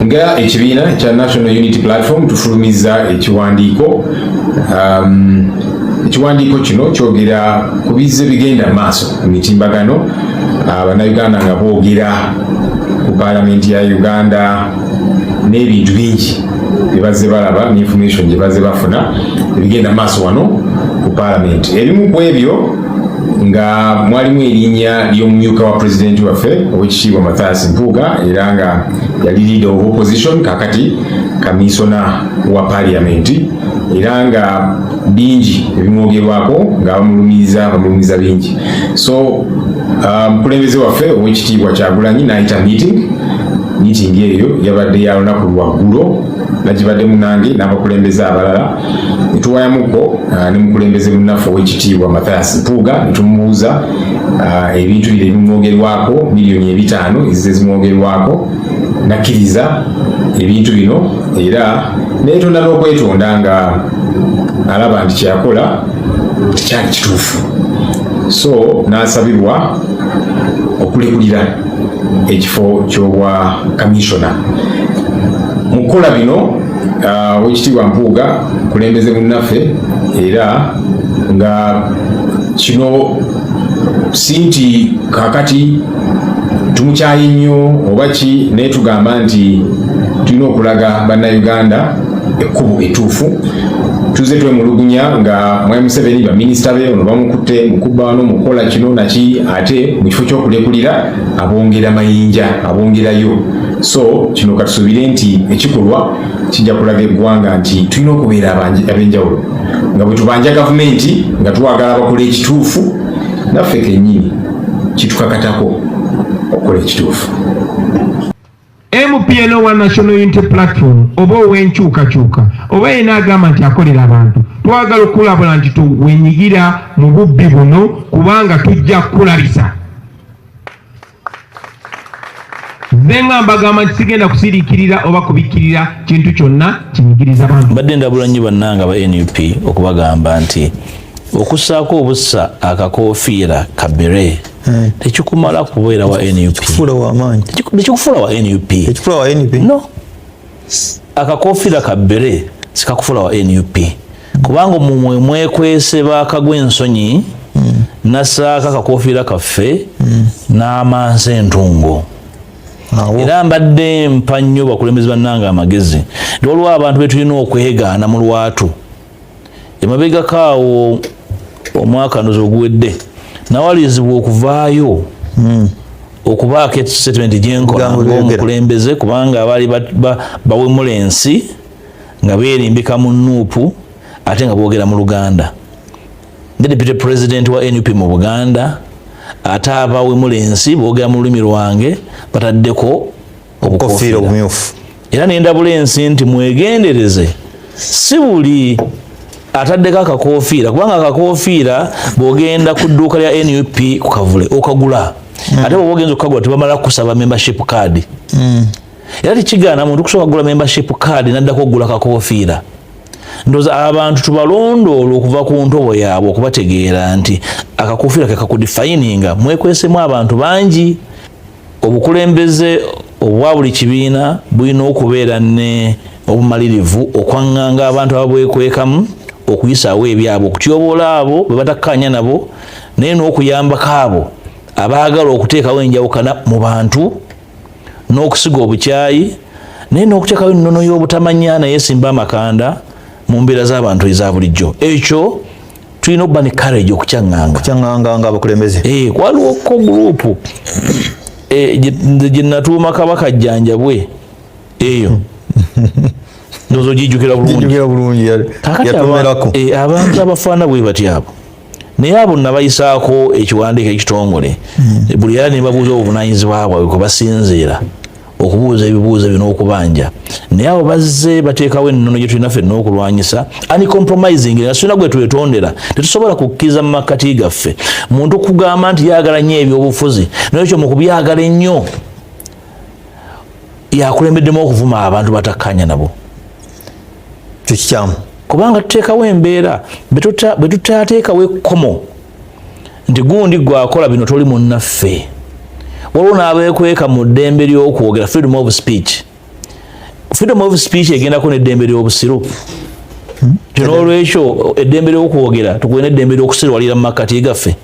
Nga ekibiina kya National Unity Platform tufulumizza ekiwandiiko. Ekiwandiiko kino kyogera ku bizze bigenda maaso ku mitimbagano, Bannayuganda nga boogera ku Paalamenti ya Uganda n'ebintu bingi bye bazze balaba ne information gye bazze bafuna ebigenda maaso wano ku Paalamenti. Ebimu ku ebyo nga mwalimu erinnya ly'omumyuka wa pulezidenti waffe, Owekitiibwa Mathias Mpuuga, era nga yali leader of opposition, kakati kaminsona wa Paaliyamenti, era nga bingi ebimwogerwako nga bamulumiza, bamulumiza bingi. So mukulembeze waffe, Owekitiibwa Kyagulanyi, n'ayita meeting. Meeting eyo yabadde ya lunaku lwaggulo, nagibaddemu nange n'abakulembeze abalala, netuwayamuko ne mukulembeze munnaffe, Owekitiibwa Mathias Mpuuga, netumubuuza ebintu bino ebimwogerwako, 5 miliyoni ezize zimwogerwako. Nakkiriza ebintu bino era neetonda n'okwetonda nga alaba nti kyeyakola tekyali kituufu, so n'asabibwa okulekulira ekifo ky'obwa kamishona. Mu kukola bino, Owekitiibwa Mpuuga kulembeze munnaffe, era nga kino si nti kakati tumukyaye nnyo oba ki, naye tugamba nti tulina okulaga Bannayuganda ekkubo etuufu. Tuze twemulugunya nga Mwami Museveni, baminisita be ono bamukutte mukubba wano, mukukola kino naki, ate mu kifo ky'okulekulira abongera mayinja, abongerayo. So kino katusuubire nti ekikolwa kijja kulaga eggwanga nti tulina okubeera ab'enjawulo nga bwe tubanja gavumenti nga twagala bakola ekituufu, naffe kennyini kitukakatako okukola ekituufu. MPN wa National Unity Platform oba ow'enkyukakyuka oba yena agamba nti akolera abantu, twagala okulabula nti tuwenyigira mu bubbi buno, kubanga tujja kukulabisa. Nze nga mbagamba nti sigenda kusiriikirira oba kubikkirira kintu kyonna kinyigiriza bantu. Mbadde ndabula nnyo bannanga ba NUP okubagamba nti okussaako obussa akakoofiira kabere tekikumala kubeera wa NUP. Kikufuula w'amaanyi. Tekikufuula wa NUP. Tekikufuula wa NUP. No, akakofiira kabere sikakufuula wa NUP, kubanga mumwe mwekwese bakagwa ensonyi nassaako akakofiira kaffe n'amansa entungo. Awo. Era mbadde mpa nnyo bakulembeze bannange amagezi nti waliwo abantu betulina okwegaana mu lwatu. Emabegako awo, omwaka ndozi oguwedde, nawalirizibwa okuvaayo okubaako statement gyenkola Ebigambo byogera. ng'omukulembeze, kubanga abaali bawemula ensi nga beerimbika mu NUP ate nga boogera mu Luganda. Nga deputy president wa NUP mu Buganda, ate abawemula ensi boogera mu lulimi lwange, bataddeko obukofiira obukofiira obumyufu. Era nendabula ensi nti mwegendereze, si buli ataddeko akakofiira, kubanga akakofiira bw'ogenda ku dduuka lya NUP ku Kavule okagula, ate bw'oba ogenza okukagula tebamala kusaba membership card. Era tekigaana muntu kusooka kugula membership card naddako okugula kakofiira. Ndowooza abantu tubalondoola okuva ku ntobo yaabwe okubategeera nti akakofiira ke kakudefininga. Mwekwesemu abantu bangi. Obukulembeze obwa buli kibiina bulina okubeera ne obumalirivu okwaŋŋanga abantu ababwekwekamu, okuyisaawo ebyabwe, okutyoboola abo bwe batakkaanya nabo, naye n'okuyambako abo abaagala okuteekawo enjawukana mu bantu n'okusiga obukyayi, naye n'okuteekawo ennono y'obutamanya naye simba amakanda mu mbeera z'abantu eza bulijjo. Ekyo tulina okuba ne courage okukyaŋŋanga. Kyaŋŋanga nga abakulembeze. Eh, waliwo ko group nze gye natuuma Kabaka Jjanjabwe. Eyo ndowooza ogijjukira bulungi. Jjukira bulungi. Kaakati Yatumerako. Abantu abafaana bwe bati abo, naye abo nabayisaako ekiwandiiko ekitongole buli, era nebabuuza obuvunanyizibwa bwabwe kwe basinziira okubuuza ebibuuzo bino okubanja. Naye abo bazze bateekawo ennono gye tulina ffenna okulwanyisa, uncompromising, nga tulina gwe twetondera. Tetusobola kukkiriza mu makkati gaffe muntu kugamba nti yagala nnyo ebyobufuzi, naye ekyo mu kubyagala ennyo yakulembeddemu okuvuma abantu batakkanya nabo. Kyo kikyamu. Kubanga tuteekawo embeera bwe tutateekawo ekkomo nti gundi gwakola bino toli munnaffe. Waliwo n'abeekweka mu ddembe ly'okwogera, freedom of speech. Freedom of speech egendako n'eddembe ly'obusiru. Tinolwekyo eddembe ly'okwogera, tukuwe n'eddembe ly'okusirwalira mu makkati gaffe.